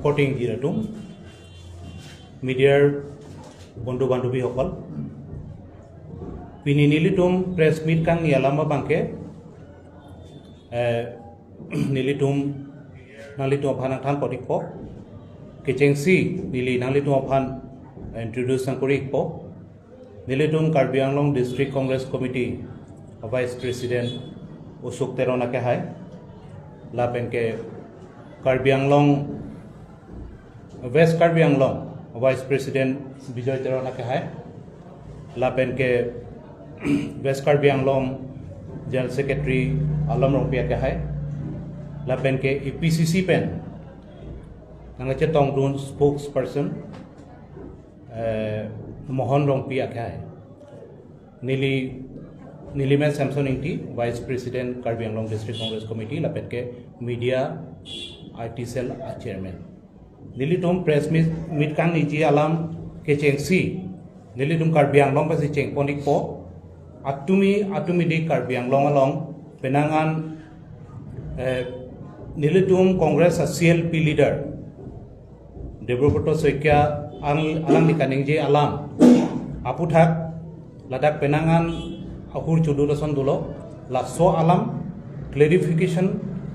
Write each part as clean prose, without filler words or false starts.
Supporting জিৰাটুম মিডিয়াৰ বন্ধু বান্ধৱীসকল পিনি নিলিতুম press meat Kang নিয়ালামা Banke নিলিতুম নালিতুম often থান পতিক কেচেংচি নিলি নালিতুম অফান ইন্ট্ৰডিউচ কৰি প নিলিতুম Karbi Anglong district Congress committee vice president Ashok Teron ake hai lapenke Karbi Anglong West Karbi Anglong vice president Bijoy Teron ake hai lapenke West Karbi Anglong general secretary Alam Rongpi ake hai lapenke EPCC pen nangache Tongdun spokesperson Mohan Rongpi ake hai Nili Nilima Samson Ingti vice president Karbi Anglong district Congress committee লাপেটকে media I T cell chairman Nili Tum press meet Kang Niji Alam K Chengsi Nili Tum Karbi Anglong pasi Cheng Ponik Po Atumi Atumi di Karbi Anglong along Penangan Nili Tum Congress CLP leader Debabrata Saikia Alang Likaning J Alam Aputhak Ladakh Penangan Ahur Chodulason Dulo Laso Alam clarification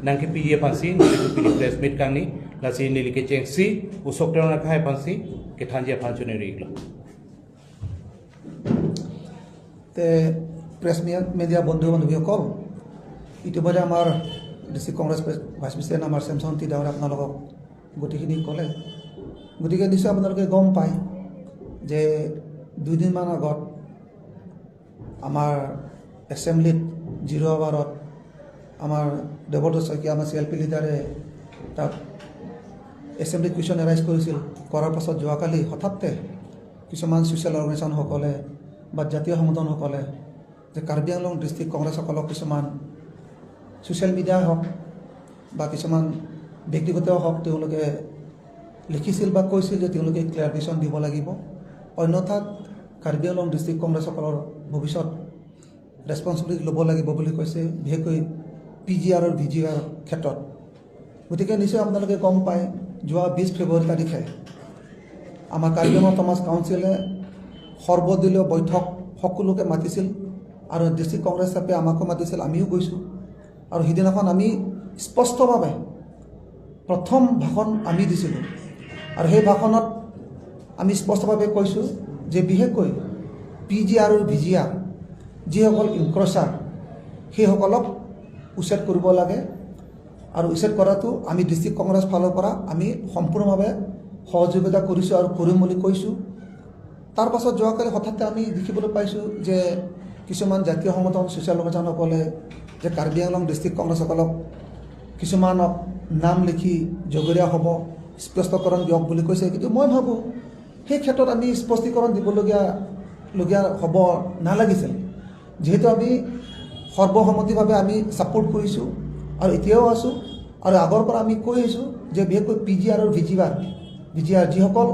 nangki PA fancy nili tu pili press meet kangni lasi nili ke chengsi usok teron khai fancy ke thanjia fanchuni rigla তে press media বন্ধু বান্ধৱীসকল, ইতিমধ্যে আমাৰ district Congress vice president আমাৰ Samson T ডাঙৰে আপোনালোকক গোটেইখিনি ক'লে। গতিকে নিশ্চয় আপোনালোকে গম পায় যে দুদিনমান আগত আমাৰ এছেম্বলিত জিৰ' আৱাৰত আমাৰ দেৱব্ৰত শইকীয়া আমাৰ চি এল পি লিডাৰে তাত এছেম্বলিত কুৱেশ্যন এৰাইজ কৰিছিল। কৰাৰ পাছত যোৱাকালি হঠাতে কিছুমান ছ'চিয়েল অৰ্গেনাইজেশ্যনসকলে বা জাতীয় সংগঠনসকলে যে কাৰ্বি আংলং ডিষ্ট্ৰিক্ট কংগ্ৰেছসকলক কিছুমান ছ'চিয়েল মিডিয়া হওক বা কিছুমান ব্যক্তিগত হওক তেওঁলোকে লিখিছিল বা কৈছিল যে তেওঁলোকে ক্লেৰিফিকেশ্যন দিব লাগিব, অন্যথাত কাৰ্বি আংলং ডিষ্ট্ৰিক্ট কংগ্ৰেছসকলৰ ভৱিষ্যত ৰেচপনচিবিলিটি ল'ব লাগিব বুলি কৈছে, বিশেষকৈ পি জি আৰ আৰু ভি জি আৰ ক্ষেত্ৰত। গতিকে নিশ্চয় আপোনালোকে গম পায় যোৱা 20 ফেব্ৰুৱাৰী তাৰিখে আমাৰ কাৰ্বি আংলং অট'নমাছ কাউন্সিলে সৰ্বদলীয় বৈঠক সকলোকে মাতিছিল আৰু ডিষ্ট্ৰিক্ট কংগ্ৰেছ হিচাপে আমাকো মাতিছিল, আমিও গৈছোঁ। আৰু সিদিনাখন আমি স্পষ্টভাৱে প্ৰথম ভাষণ আমি দিছিলোঁ আৰু সেই ভাষণত আমি স্পষ্টভাৱে কৈছোঁ যে বিশেষকৈ পি জি আৰু ভি জি আৰ যিসকল ইনক্ৰচাৰ সেইসকলক উচ্ছেদ কৰিব লাগে আৰু উচ্ছেদ কৰাটো আমি ডিষ্ট্ৰিক্ট কংগ্ৰেছ ফালৰ পৰা আমি সম্পূৰ্ণভাৱে সহযোগিতা কৰিছোঁ আৰু কৰিম বুলি কৈছোঁ। তাৰ পাছত যোৱাকালি হঠাতে আমি দেখিবলৈ পাইছোঁ যে কিছুমান জাতীয় সংগঠন ছ'চিয়েল অৰ্গেনাইজেশ্যনসকলে যে কাৰ্বি আংলং ডিষ্ট্ৰিক্ট কংগ্ৰেছসকলক কিছুমানক নাম লিখি জগৰীয়া হ'ব, স্পষ্টীকৰণ দিয়ক বুলি কৈছে। কিন্তু মই ভাবোঁ সেই ক্ষেত্ৰত আমি স্পষ্টীকৰণ দিবলগীয়া লগীয়া হ'ব নালাগিছিল, যিহেতু আমি সৰ্বসন্মতিভাৱে আমি ছাপোৰ্ট কৰিছোঁ আৰু এতিয়াও আছোঁ আৰু আগৰ পৰা আমি কৈ আহিছোঁ যে বিশেষকৈ পি জি আৰু ভি জি আৰ যিসকল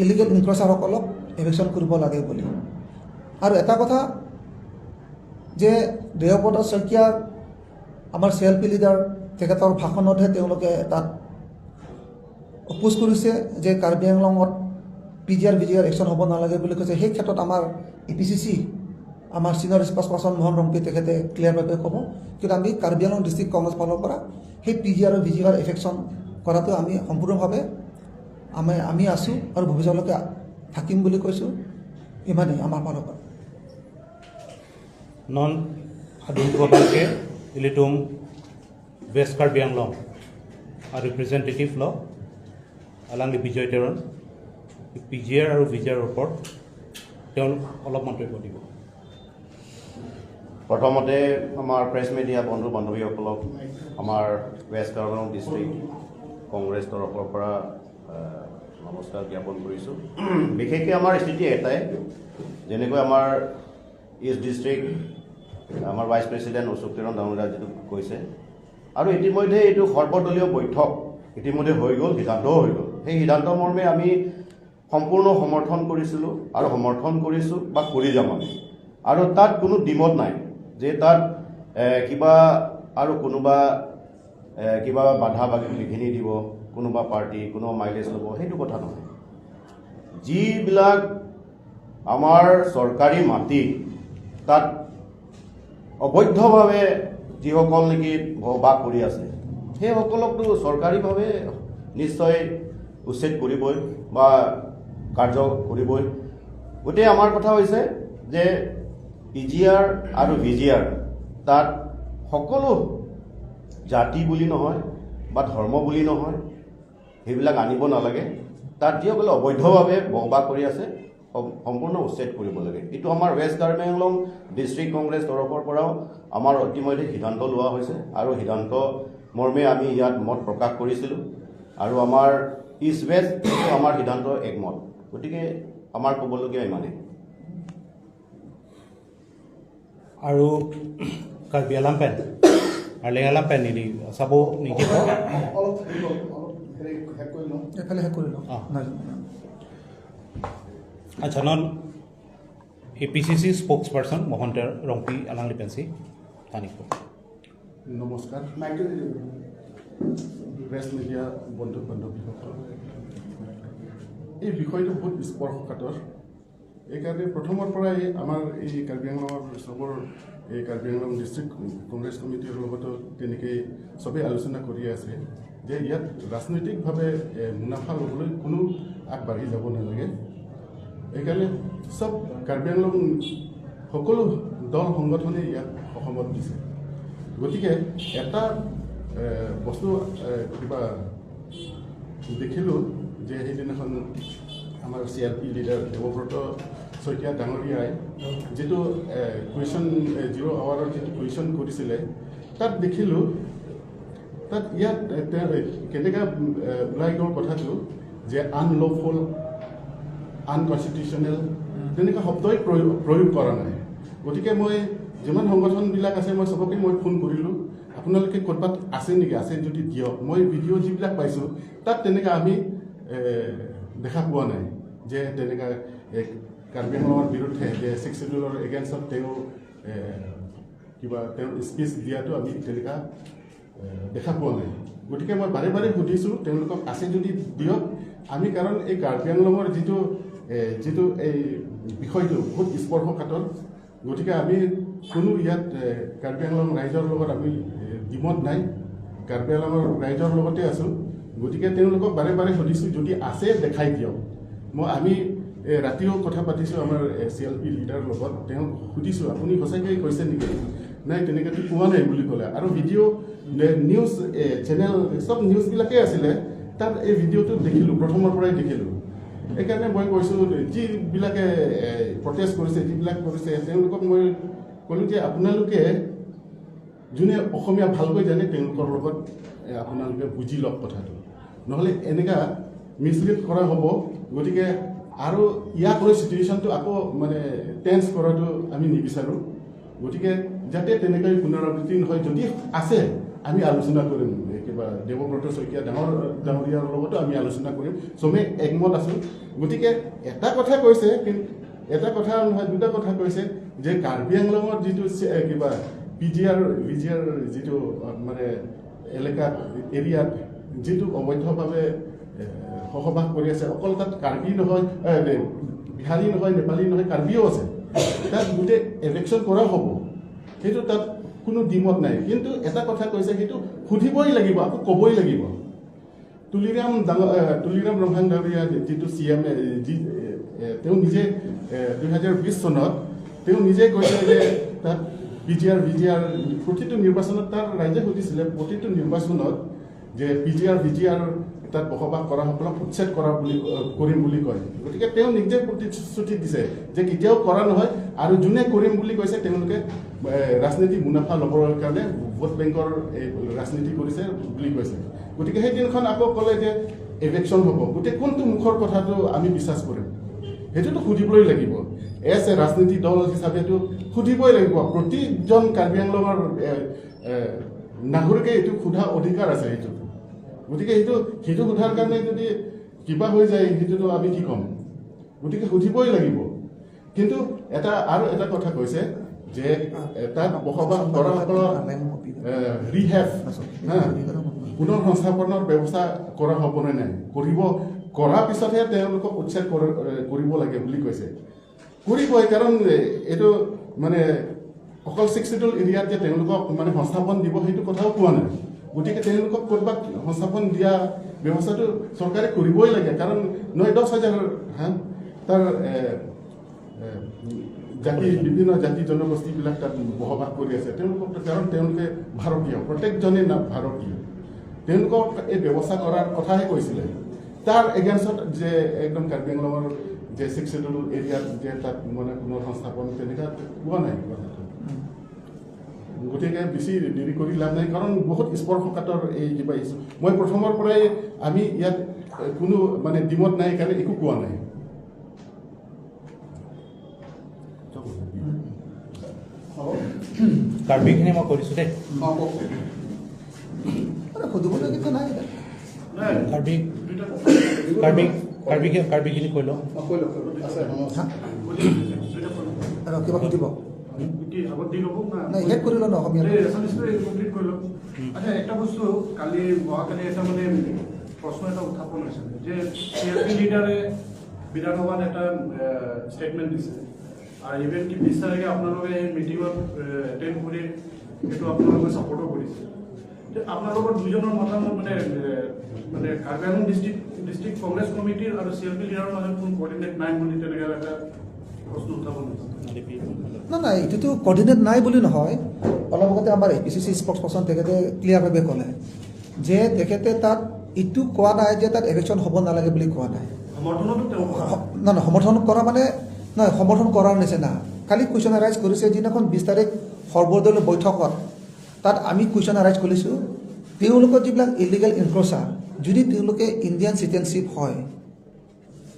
ইলিগেল ইনক্ৰচাৰসকলক এভিকশ্যন কৰিব লাগে বুলি। আৰু এটা কথা যে দেৱব্ৰত শইকীয়া আমাৰ চি এল পি লিডাৰ তেখেতৰ ভাষণতহে তেওঁলোকে তাত অপোজ কৰিছে যে Karbi আংলঙত P G R V G R action হ'ব নালাগে বুলি কৈছে। সেই ক্ষেত্ৰত আমাৰ ই পি চি চি আমাৰ ছিনিয়ৰ স্প'ক্স পাৰ্চন মোহন ৰংপি তেখেতে ক্লিয়াৰভাৱে ক'ব। কিন্তু আমি কাৰ্বি আংলং ডিষ্ট্ৰিক্ট কংগ্ৰেছ ফালৰ পৰা সেই পি জি আৰু ভি জি আৰ এভিকশ্যন কৰাটো আমি সম্পূৰ্ণভাৱে আমি আছোঁ আৰু ভৱিষ্যতলৈকে থাকিম বুলি কৈছোঁ। ইমানেই আমাৰ ফালৰ পৰা। নন আদুন প্ৰধানকে ইলিতুম ৱেষ্ট কাৰ্বি আংলং আৰু ৰিপ্ৰেজেণ্টেটিভ ল আলাংলি বিজয় তেৰণ পি জি আৰ আৰু ভি জি আৰৰ ওপৰত তেওঁ অলপ মন্তব্য দিব। প্ৰথমতে আমাৰ প্ৰেছ মিডিয়া বন্ধু বান্ধৱীসকলক আমাৰ ৱেষ্ট কাৰ্বি আংলং ডিষ্ট্ৰিক্ট কংগ্ৰেছ তৰফৰ পৰা নমস্কাৰ জ্ঞাপন কৰিছোঁ। বিশেষকৈ আমাৰ স্থিতি এটাই, যেনেকৈ আমাৰ ইষ্ট ডিষ্ট্ৰিক্ট আমাৰ ভাইচ প্ৰেচিডেণ্ট অশোক তেৰণ ডাঙৰীয়া যিটো কৈছে, আৰু ইতিমধ্যে এইটো সৰ্বদলীয় বৈঠক ইতিমধ্যে হৈ গ'ল, সিদ্ধান্তও হৈ গ'ল। সেই সিদ্ধান্ত মৰ্মে আমি সম্পূৰ্ণ সমৰ্থন কৰিছিলোঁ আৰু সমৰ্থন কৰিছোঁ বা কৰি যাম আমি। আৰু তাত কোনো দ্বিমত নাই যে তাত কিবা আৰু কোনোবা কিবা বাধা বা বিঘিনি দিব কোনোবা পাৰ্টি কোনোবা মাইলেজ ল'ব, সেইটো কথা নহয়। যিবিলাক আমাৰ চৰকাৰী মাটি তাত অবৈধভাৱে যিসকল নেকি বসবাস কৰি আছে, সেইসকলকতো চৰকাৰীভাৱে নিশ্চয় উচ্ছেদ কৰিবই বা কাৰ্য কৰিবই। গতিকে আমাৰ কথা হৈছে যে PGR আৰু VGR তাত সকলো জাতি বুলি নহয় বা ধৰ্ম বুলি নহয়, সেইবিলাক আনিব নালাগে। তাত যিসকলে অবৈধভাৱে বসবাস কৰি আছে সম্পূৰ্ণ উচ্ছেদ কৰিব লাগে। এইটো আমাৰ ৱেষ্ট কাৰ্বি আংলং ডিষ্ট্ৰিক্ট কংগ্ৰেছ তৰফৰ পৰাও আমাৰ ইতিমধ্যে সিদ্ধান্ত লোৱা হৈছে আৰু সিদ্ধান্ত মৰ্মে আমি ইয়াত মত প্ৰকাশ কৰিছিলোঁ আৰু আমাৰ ইষ্ট ৱেষ্ট আমাৰ সিদ্ধান্ত একমত। গতিকে আমাৰ ক'বলগীয়া ইমানেই। আৰু কাৰ্বি আলামপেন আৰু লেঙালামপেন নিলি চাব নিদিব। আচ্ছা, non APCC spokesperson Mahanta Rongpi Alang লিপেঞ্চি থানিক। নমস্কাৰ প্ৰেছ মিডিয়া বন্ধু বান্ধৱীসকল, এই বিষয়টো বহুত স্পৰ্শকাতৰ। এইকাৰণে প্ৰথমৰ পৰাই আমাৰ এই কাৰ্বি আংলঙৰ চবৰ এই কাৰ্বি আংলং ডিষ্ট্ৰিক্ট কংগ্ৰেছ কমিটিৰ লগতো তেনেকেই চবেই আলোচনা কৰি আছে যে ইয়াত ৰাজনৈতিকভাৱে মুনাফা ল'বলৈ কোনো আগবাঢ়ি যাব নালাগে। এইকাৰণে চব কাৰ্বি আংলং সকলো দল সংগঠনে ইয়াত সহমত দিছে। গতিকে এটা বস্তু কিবা দেখিলোঁ যে সেইদিনাখন আমাৰ CLP leader Debabrata Saikia ডাঙৰীয়াই যিটো কুৱেশ্যন জিৰ' আৱাৰৰ যিটো কুৱেশ্যন কৰিছিলে, তাত দেখিলোঁ তাত ইয়াত কেনেকুৱা ওলাই গ'ল কথাটো যে আনলফুল, আনকনষ্টিটিউশ্যনেল তেনেকুৱা শব্দই প্ৰয়োগ কৰা নাই। গতিকে মই যিমান সংগঠনবিলাক আছে মই চবকে মই ফোন কৰিলোঁ, আপোনালোকে ক'ৰবাত আছে নেকি, আছে যদি দিয়ক। মই ভিডিঅ' যিবিলাক পাইছোঁ তাত তেনেকুৱা আমি দেখা পোৱা নাই যে তেনেকুৱা কাৰ্বি আংলঙৰ বিৰুদ্ধে যে ছিক্স শ্বেডিউলৰ এগেইনষ্টত তেওঁ কিবা তেওঁৰ স্পীচ দিয়াটো আমি তেনেকুৱা দেখা পোৱা নাই। গতিকে মই বাৰে বাৰে সুধিছোঁ তেওঁলোকক আছে যদি দিয়ক। আমি কাৰণ এই কাৰ্বি আংলঙৰ যিটো এই বিষয়টো বহুত স্পৰ্শকাতৰ, গতিকে আমি কোনো ইয়াত কাৰ্বি আংলং ৰাইজৰ লগত আমি দ্বিমত নাই, কাৰ্বি আংলঙৰ ৰাইজৰ লগতে আছোঁ। গতিকে তেওঁলোকক বাৰে বাৰে সুধিছোঁ যদি আছে দেখাই দিয়ক। আমি ৰাতিও কথা পাতিছোঁ আমাৰ CLP লিডাৰৰ লগত, তেওঁক সুধিছোঁ আপুনি সঁচাকৈ কৈছে নেকি, নাই তেনেকৈতো কোৱা নাই বুলি ক'লে। আৰু ভিডিঅ' নিউজ চেনেল চব নিউজবিলাকেই আছিলে, তাত এই ভিডিঅ'টো দেখিলোঁ, প্ৰথমৰ পৰাই দেখিলোঁ। সেইকাৰণে মই কৈছোঁ যিবিলাকে প্ৰটেষ্ট কৰিছে, যিবিলাক কৰিছে, তেওঁলোকক মই ক'লোঁ যে আপোনালোকে যোনে অসমীয়া ভালকৈ জানে তেওঁলোকৰ লগত আপোনালোকে বুজি লওক কথাটো, নহ'লে এনেকুৱা মিছলিড কৰা হ'ব। গতিকে আৰু ইয়াক লৈ চিটুৱেশ্যনটো আকৌ মানে টেন্স কৰাটো আমি নিবিচাৰোঁ। গতিকে যাতে তেনেকৈ পুনৰাবৃত্তি নহয়, যদি আছে আমি আলোচনা কৰিম, কিবা দেৱব্ৰত শইকীয়া ডাঙৰীয়াৰ লগতো আমি আলোচনা কৰিম, চবেই একমত আছোঁ। গতিকে এটা কথা কৈছে, কিন্তু এটা কথা নহয় দুটা কথা কৈছে যে কাৰ্বি আংলঙত যিটো কিবা PGR VGR যিটো মানে এলেকাত এৰিয়াত যিটো অবৈধভাৱে বসবাস কৰি আছে, অকল তাত কাৰ্বি নহয়, বিহাৰী নহয়, নেপালী নহয়, কাৰ্বিও আছে, তাত গোটেই ইলেকশ্যন কৰা হ'ব, সেইটো তাত কোনো দ্বিমত নাই। কিন্তু এটা কথা কৈছে, সেইটো সুধিবই লাগিব, আকৌ ক'বই লাগিব। তুলিৰাম ৰংহাং ডাঙৰীয়া যিটো CM, যি তেওঁ নিজে 2020 চনত তেওঁ নিজে কৈছে যে তাত PGR VGR প্ৰতিটো নিৰ্বাচনত তাৰ ৰাইজে সুধিছিলে, প্ৰতিটো নিৰ্বাচনত যে PGR VGR তাত বসবাস কৰাসকলক উচ্ছেদ কৰা বুলি কৰিম বুলি কয়। গতিকে তেওঁ নিজে প্ৰতিশ্ৰুতি দিছে যে কেতিয়াও কৰা নহয়, আৰু যোনে কৰিম বুলি কৈছে তেওঁলোকে ৰাজনীতি মুনাফা ল'বৰ কাৰণে ভোট বেংকৰ এই ৰাজনীতি কৰিছে বুলি কৈছে। গতিকে সেইদিনাখন আকৌ ক'লে যে ইলেকশ্যন হ'ব, গতিকে কোনটো মুখৰ কথাটো আমি বিশ্বাস কৰিম, সেইটোতো সুধিবই লাগিব। এজ এ ৰাজনীতি দল হিচাপেতো সুধিবই লাগিব, প্ৰতিজন কাৰ্বি আংলঙৰ নাগৰিকে এইটো সোধা অধিকাৰ আছে সেইটো। গতিকে সেইটো সোধাৰ কাৰণে যদি কিবা হৈ যায় সেইটোতো আমি কি ক'ম, গতিকে সুধিবই লাগিব। কিন্তু এটা আৰু এটা কথা কৈছে যে তাত বসবাস কৰাসকলৰ ৰিহেব, হা, পুনৰ সংস্থাপনৰ ব্যৱস্থা কৰা হ'বনে নাই, কৰিব কৰাৰ পিছতহে তেওঁলোকক উচ্ছেদ কৰিব লাগে বুলি কৈছে। কৰিবই, কাৰণ এইটো মানে অকল ছিক্স চিডুল এৰিয়াত যে তেওঁলোকক মানে সংস্থাপন দিব সেইটো কথাও কোৱা নাই। গতিকে তেওঁলোকক ক'ৰবাত সংস্থাপন দিয়া ব্যৱস্থাটো চৰকাৰে কৰিবই লাগে, কাৰণ 9-10 হাজাৰ হা তাৰ জাতি বিভিন্ন জাতি জনগোষ্ঠীবিলাক তাত বসবাস কৰি আছে তেওঁলোকক, কাৰণ তেওঁলোকে ভাৰতীয়, প্ৰত্যেকজনে ভাৰতীয়, তেওঁলোকক এই ব্যৱস্থা কৰাৰ কথাহে কৈছিলে। তাৰ এগেইনষ্টত যে একদম কাৰ্বি আংলঙৰ যে ছিক্স চিডুল এৰিয়াত যে তাত মানে পুনৰ সংস্থাপন তেনেকুৱা কোৱা নাই কথাটো। গতিকে বেছি দেৰি কৰি লাভ নাই, কাৰণ বহুত স্পৰ্শকাতৰ এই কিবা ইছ্যু। মই প্ৰথমৰ পৰাই আমি ইয়াত কোনো মানে দ্বিমত নাই কাৰণে একো কোৱা নাই। কাৰ্বিখিনি মই কৰিছোঁ দেই। কাৰ্বি কাৰ্বি কাৰ্বি কাৰ্বিখিনি কৈ লওঁ। কিবা সুধিব? আচ্ছা, এটা বস্তু কালি অহাকালি এটা মানে প্ৰশ্ন এটা উত্থাপন হৈছে যে চি এল পি লিডাৰে বিধানসভাত এটা ষ্টেটমেণ্ট দিছে আৰু ইভেন কি 20 তাৰিখে আপোনালোকে সেই মিটিঙত এটেণ্ড কৰি সেইটো আপোনালোকে ছাপৰ্টো কৰিছে। আপোনালোকৰ দুজনৰ মতামত মানে মানে কাৰ্বি আংলং ডিষ্ট্ৰিক্ট কংগ্ৰেছ কমিটিৰ আৰু চি এল পি লিডাৰৰ মাজত কোনো কৰ্ডিনেট নাই বুলি তেনেকৈ এটা প্ৰশ্ন উত্থাপন হৈছে। নাই নাই, এইটোতো কৰ্ডিনেট নাই বুলি নহয়। অলপ আগতে আমাৰ A P C C spokesperson তেখেতে ক্লিয়াৰভাৱে ক'লে যে তেখেতে তাত এইটো কোৱা নাই যে তাত ইলেকশ্যন হ'ব নালাগে বুলি কোৱা নাই। নাই নাই, সমৰ্থন কৰা মানে নহয়, সমৰ্থন কৰাৰ নিচিনা খালি কুৱেশ্যন এৰাইজ কৰিছে। যিদিনাখন 20 তাৰিখ সৰ্বদলীয় বৈঠকত তাত আমি কুৱেশ্যন এৰাইজ কৰিছোঁ, তেওঁলোকৰ যিবিলাক ইলিগেল ইনক্ৰ'চাৰ, যদি তেওঁলোকে ইণ্ডিয়ান চিটিজেনশ্বিপ হয়,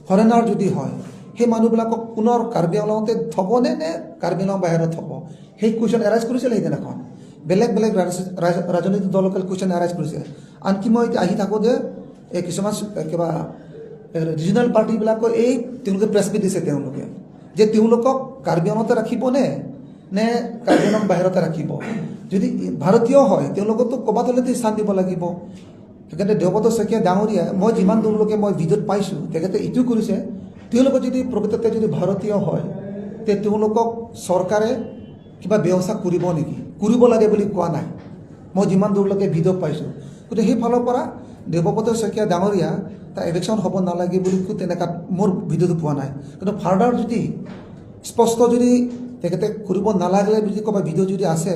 ফৰেনাৰ যদি হয়, সেই মানুহবিলাকক পুনৰ কাৰ্বি আংলঙতে থ'বনে নে কাৰ্বি আংলং বাহিৰত থ'ব, সেই কুৱেশ্যন এৰাইজ কৰিছিলে সেইদিনাখন। বেলেগ বেলেগ ৰাজনৈতিক দলকে কুৱেশ্যন এৰাইজ কৰিছে। আনকি মই এতিয়া আহি থাকোঁ যে এই কিছুমান কিবা ৰিজনেল পাৰ্টিবিলাকৰ এই তেওঁলোকে প্ৰেছ মিট দিছে তেওঁলোকে যে তেওঁলোকক কাৰ্বি আংলঙতে ৰাখিবনে নে কাৰ্বি আংলং বাহিৰতে ৰাখিব। যদি ভাৰতীয় হয় তেওঁলোকতো ক'ৰবাত হ'লেতো স্থান দিব লাগিব। সেইকাৰণে দেৱব্ৰত শইকীয়া ডাঙৰীয়া, মই যিমান দূৰলৈকে মই ভিডিঅ'ত পাইছোঁ, তেখেতে এইটো কৰিছে, তেওঁলোকক যদি প্ৰকৃততে যদি ভাৰতীয় হয় তে তেওঁলোকক চৰকাৰে কিবা ব্যৱস্থা কৰিব নেকি, কৰিব লাগে বুলি কোৱা নাই, মই যিমান দূৰলৈকে ভিডিঅ' পাইছোঁ। গতিকে সেইফালৰ পৰা দেৱব্ৰত শইকীয়া ডাঙৰীয়া তাৰ ইলেকশ্যন হ'ব নালাগে বুলি তেনেকুৱা মোৰ ভিডিঅ'টো পোৱা নাই। কিন্তু ফাৰ্ডাৰ যদি স্পষ্ট যদি তেখেতে কৰিব নালাগে বুলি ক'বা ভিডিঅ' যদি আছে,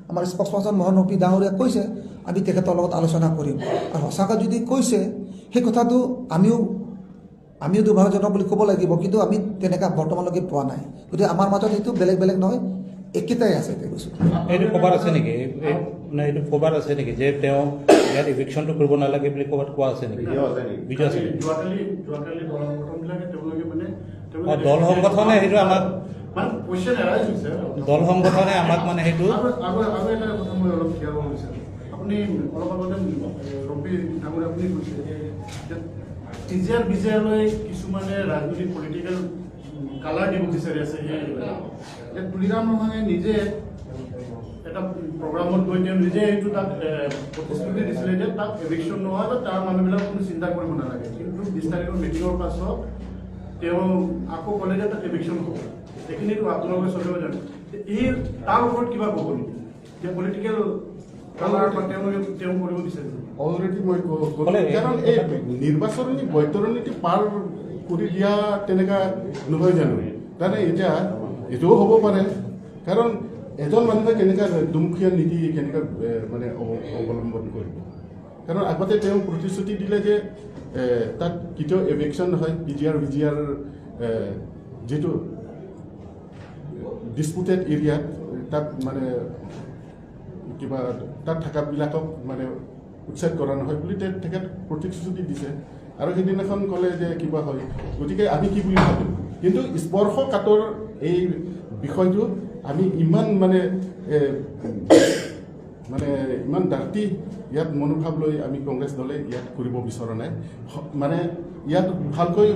আমাৰ স্পষ্ট মোহন ৰূপী ডাঙৰীয়া কৈছে, আমি তেখেতৰ লগত আলোচনা কৰিম। আৰু সঁচাকৈ যদি কৈছে সেই কথাটো আমিও দুৰ্ভাগ্যজনক বুলি ক'ব লাগিব, কিন্তু আমি তেনেকুৱা বৰ্তমানলৈকে পোৱা নাই। গতিকে আমাৰ মাজত সেইটো বেলেগ বেলেগ নহয়, একেটাই আছে। এইটো ক'ৰবাত আছে নেকি? মানে এইটো ক'ৰবাত আছে নেকি যে তেওঁ ইয়াত ইভিকশ্যনটো কৰিব নালাগে বুলি ক'ৰবাত কোৱা আছে নেকি? ভিডিঅ' আছে? যোৱাকালি দল সংগঠনবিলাকে তেওঁলোকে মানে দল সংগঠনে সেইটো আমাক দল সংগঠনে আমাক মানে সেইটো আৰু এটা কথা মই অলপ ক্লিয়াৰ হ'ব বিচাৰোঁ। আপুনি অলপ আগতে ৰবি ডাঙৰীয়া আপুনি কৈছে যে T G R B G আৰলৈ কিছুমানে ৰাজনৈতিক পলিটিকেল কালাৰ দিব বিচাৰি আছে। সেই তুলিৰাম ৰহাঙে নিজে এটা প্ৰগ্ৰামত গৈ তেওঁ নিজে এইটো তাত প্ৰতিশ্ৰুতি দিছিলে যে তাত এভিকশ্যন নহয় বা তাৰ মানুহবিলাক কোনো চিন্তা কৰিব নালাগে। কিন্তু 20 তাৰিখৰ মিটিঙৰ পাছত তেওঁ আকৌ ক'লে যে তাত এভিকশ্যন হ'ব। এইখিনিতো আপোনালোকে চলিব জানে। এই তাৰ ওপৰত কিবা ক'ব নেকি যে পলিটিকেল কালাৰ বা তেওঁলোকে তেওঁ কৰিব বিচাৰিছে? অলৰেডি মই কাৰণ এই নিৰ্বাচনী বৈতৰণীটো পাৰ কৰি দিয়া তেনেকুৱা নহয় জানো? তাৰমানে এতিয়া এইটোও হ'ব পাৰে, কাৰণ এজন মানুহে কেনেকুৱা দুমুখীয়া নীতি কেনেকুৱা মানে অৱলম্বন কৰিব? কাৰণ আগতে তেওঁ প্ৰতিশ্ৰুতি দিলে যে তাত কেতিয়াও এভিকশ্যন নহয়, P G R V G R যিটো ডিছপুটেড এৰিয়াত তাত মানে কিবা তাত থকাবিলাকক মানে উচ্ছেদ কৰা নহয় বুলি তেখেত প্ৰতিশ্ৰুতি দিছে। আৰু সেইদিনাখন ক'লে যে কিবা হয়, গতিকে আমি কি বুলি ভাবিম? কিন্তু স্পৰ্শকাতৰ এই বিষয়টো আমি ইমান মানে মানে ইমান ডাৰ্টি ইয়াত মনোভাৱ লৈ আমি কংগ্ৰেছ দলে ইয়াত কৰিব বিচৰা নাই। মানে ইয়াত ভালকৈ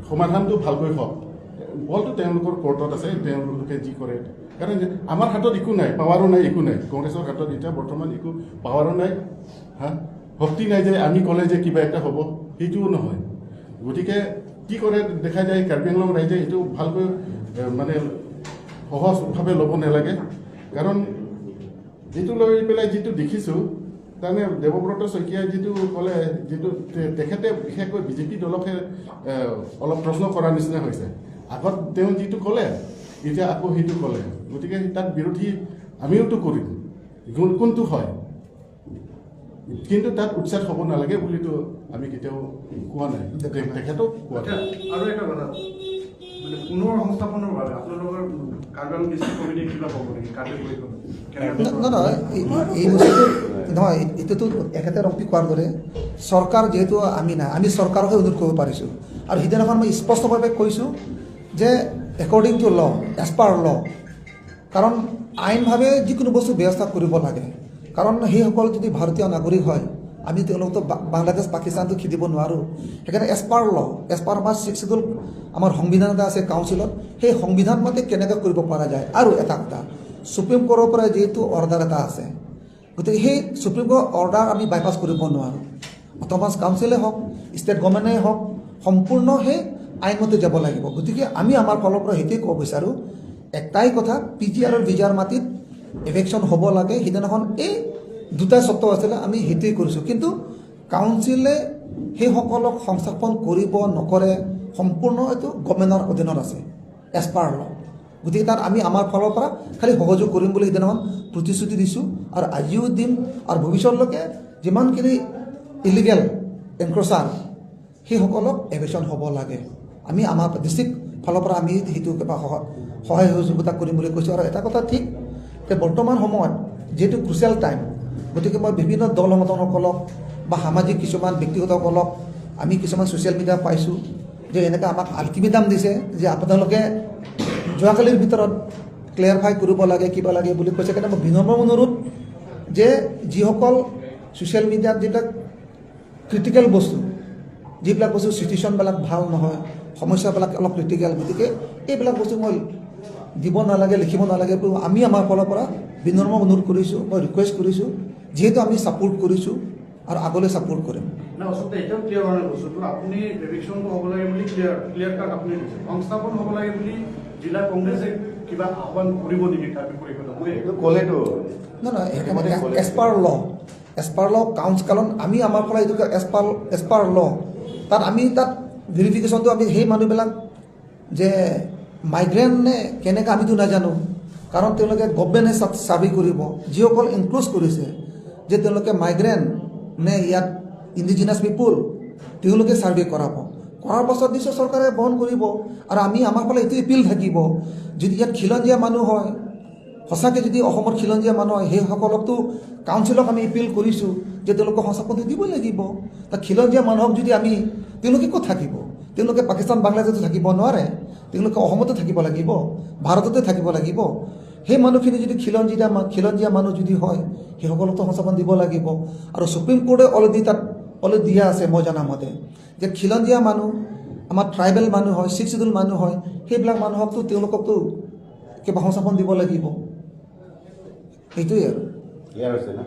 সমাধানটো ভালকৈ হওক, বলটো তেওঁলোকৰ কোৰ্টত আছে, তেওঁলোকে যি কৰে। কাৰণ আমাৰ হাতত একো নাই, পাৱাৰো নাই, একো নাই। কংগ্ৰেছৰ হাতত এতিয়া বৰ্তমান একো পাৱাৰো নাই, হা। শক্তি নাই যে আমি ক'লে যে কিবা এটা হ'ব, সেইটোও নহয়। গতিকে কি কৰে দেখা যায়, কাৰ্বি আংলং ৰাইজে এইটো ভালকৈ মানে সহজভাৱে ল'ব নালাগে। কাৰণ এইটো লৈ পেলাই যিটো দেখিছোঁ, তাৰমানে দেৱব্ৰত শইকীয়াই যিটো ক'লে, যিটো তেখেতে বিশেষকৈ বিজেপি দলকহে অলপ প্ৰশ্ন কৰাৰ নিচিনা হৈছে। আগত তেওঁ যিটো ক'লে, এতিয়া আকৌ সেইটো ক'লে। গতিকে তাত বিৰোধী আমিওতো কৰিম, কোনটো হয়, কিন্তু তাত উচ্ছেদ হ'ব নালাগে বুলিতো আমি কেতিয়াও কোৱা নাই, তেখেতো কোৱা নাই। আৰু এটা কথা, মানে পুনৰ সংস্থাপনৰ বাবে আপোনালোকৰ কাৰ্বি আংলং ডিষ্ট্ৰিক্ট কমিটিয়ে কিবা ক'ব নেকি? কাৰ্বি পৰিষদ নহয়, এই বস্তুটো নহয়, এইটোতো এখেতে ৰংপি কোৱাৰ দৰে চৰকাৰ যিহেতু আমি নাই, আমি চৰকাৰকহে অনুৰোধ কৰিব পাৰিছোঁ। আৰু সিদিনাখন মই স্পষ্টভাৱে কৈছোঁ যে according to law, as per law, কাৰণ আইনভাৱে যিকোনো বস্তু ব্যৱস্থা কৰিব লাগে। কাৰণ সেইসকল যদি ভাৰতীয় নাগৰিক হয়, আমি তেওঁলোকতো বাংলাদেশ পাকিস্তানটো খেদিব নোৱাৰোঁ। সেইকাৰণে as per law, as per আমাৰ ছিক্স চিডিউল আমাৰ সংবিধান এটা আছে কাউন্সিলত, সেই সংবিধান মতে কেনেকৈ কৰিব পৰা যায়। আৰু এটা কথা, সুপ্ৰিম কোৰ্টৰ পৰা যিহেতু অৰ্ডাৰ এটা আছে, গতিকে সেই সুপ্ৰিম কোৰ্টৰ অৰ্ডাৰ আমি বাইপাছ কৰিব নোৱাৰোঁ। অট'নমাছ কাউন্সিলে হওক, ষ্টেট গভৰ্ণমেণ্টেই হওক, সম্পূৰ্ণ সেই আইনমতে যাব লাগিব। গতিকে আমি আমাৰ ফালৰ পৰা সেইটোৱে ক'ব বিচাৰোঁ, একটাই কথা, পি জি আৰু বি জি আৰ মাটিত এভিকশ্যন হ'ব লাগে। সিদিনাখন এই দুটা চৰ্ত আছিলে, আমি সেইটোৱেই কৰিছোঁ। কিন্তু কাউন্সিলে সেইসকলক সংস্থাপন কৰিব নকৰে সম্পূৰ্ণ এইটো গভৰ্ণমেণ্টৰ অধীনত আছে, এজ পাৰ ল। গতিকে তাত আমি আমাৰ ফালৰ পৰা খালি সহযোগ কৰিম বুলি সিদিনাখন প্ৰতিশ্ৰুতি দিছোঁ আৰু আজিও দিম। আৰু ভৱিষ্যতলৈকে যিমানখিনি ইলিগেল এনক্ৰচাৰ সেইসকলক এভিকশ্যন হ'ব লাগে, আমি আমাৰ ডিষ্ট্ৰিক্ট ফালৰ পৰা আমি সেইটো কিবা সহায় সহযোগিতা কৰিম বুলি কৈছোঁ। আৰু এটা কথা ঠিক যে বৰ্তমান সময়ত যিহেতু ক্ৰুচিয়েল টাইম, গতিকে মই বিভিন্ন দল সংগঠনসকলক বা সামাজিক কিছুমান ব্যক্তিগতসকলক আমি কিছুমান ছ'চিয়েল মিডিয়া পাইছোঁ যে এনেকৈ আমাক আল্টিমেটাম দিছে যে আপোনালোকে যোৱাকালিৰ ভিতৰত ক্লিয়াৰিফাই কৰিব লাগে, কিবা লাগে বুলি কৈছে। সেইকাৰণে মই বিনম্ৰ অনুৰোধ যে যিসকল ছ'চিয়েল মিডিয়াত যিবিলাক ক্ৰিটিকেল বস্তু, যিবিলাক বস্তু চিটুৱেশ্যনবিলাক ভাল নহয়, সমস্যাবিলাক অলপ ক্ৰিটিকেল, গতিকে এইবিলাক বস্তু মই দিব নালাগে, লিখিব নালাগে। আমি আমাৰ ফালৰ পৰা বিনম্ৰ অনুৰোধ কৰিছোঁ, মই ৰিকুৱেষ্ট কৰিছোঁ, যিহেতু আমি ছাপোৰ্ট কৰিছোঁ আৰু আগলৈ ছাপোৰ্ট কৰিম। না, আচলতে এতিয়াও ক্লিয়াৰ হোৱা নাই বস্তুটো। আপুনি এভিকশ্যনটো হ'ব লাগে বুলি ক্লিয়াৰ কাট আপুনি দিছে, সংস্থাপন হ'ব লাগে বুলি জিলা কংগ্ৰেছে কিবা আহ্বান কৰিব নেকি কাৰ্বি পৰিষদক? মই এইটো ক'লেতো নহয়, as per law, as per law counts, কাৰণ আমি আমাৰ পৰা এইটো এজ পাৰ ল, তাত আমি তাত ভেৰিফিকেশ্যনটো আমি সেই মানুহবিলাক যে মাইগ্ৰেণ্ট নে কেনেকৈ আমিতো নাজানো, কাৰণ তেওঁলোকে গভমেণ্টে চাৰ্ভে কৰিব। যিসকল এনক্ৰ'চ কৰিছে যে তেওঁলোকে মাইগ্ৰেণ্ট নে ইয়াত ইণ্ডিজিনাছ পিপুল, তেওঁলোকে ছাৰ্ভে কৰাব। কৰাৰ পাছত নিশ্চয় চৰকাৰে বহন কৰিব। আৰু আমি আমাৰ ফালে এইটো এপিল থাকিব, যদি ইয়াত খিলঞ্জীয়া মানুহ হয়, সঁচাকৈ যদি অসমৰ খিলঞ্জীয়া মানুহ হয়, সেইসকলকতো কাউন্সিলক আমি এপিল কৰিছোঁ যে তেওঁলোকক সংস্থাপনটো দিবই লাগিব। তা খিলঞ্জীয়া মানুহক যদি আমি, তেওঁলোকে ক'ত থাকিব? তেওঁলোকে পাকিস্তান বাংলাদেশতো থাকিব নোৱাৰে, তেওঁলোকে অসমতে থাকিব লাগিব, ভাৰততে থাকিব লাগিব। সেই মানুহখিনি যদি খিলঞ্জীয়া মানুহ যদি হয়, সেইসকলকতো সংস্থাপন দিব লাগিব। আৰু সুপ্ৰিম কোৰ্টে অলৰেডি তাত অলৰেডি দিয়া আছে, মই জনামতে, যে খিলঞ্জীয়া মানুহ, আমাৰ ট্ৰাইবেল মানুহ হয়, ছিক্স চিডিউল মানুহ হয়, সেইবিলাক মানুহকতো তেওঁলোককতো কিবা সংস্থাপন দিব লাগিব। সেইটোৱেই আৰু ক্লিয়াৰ হৈছে না?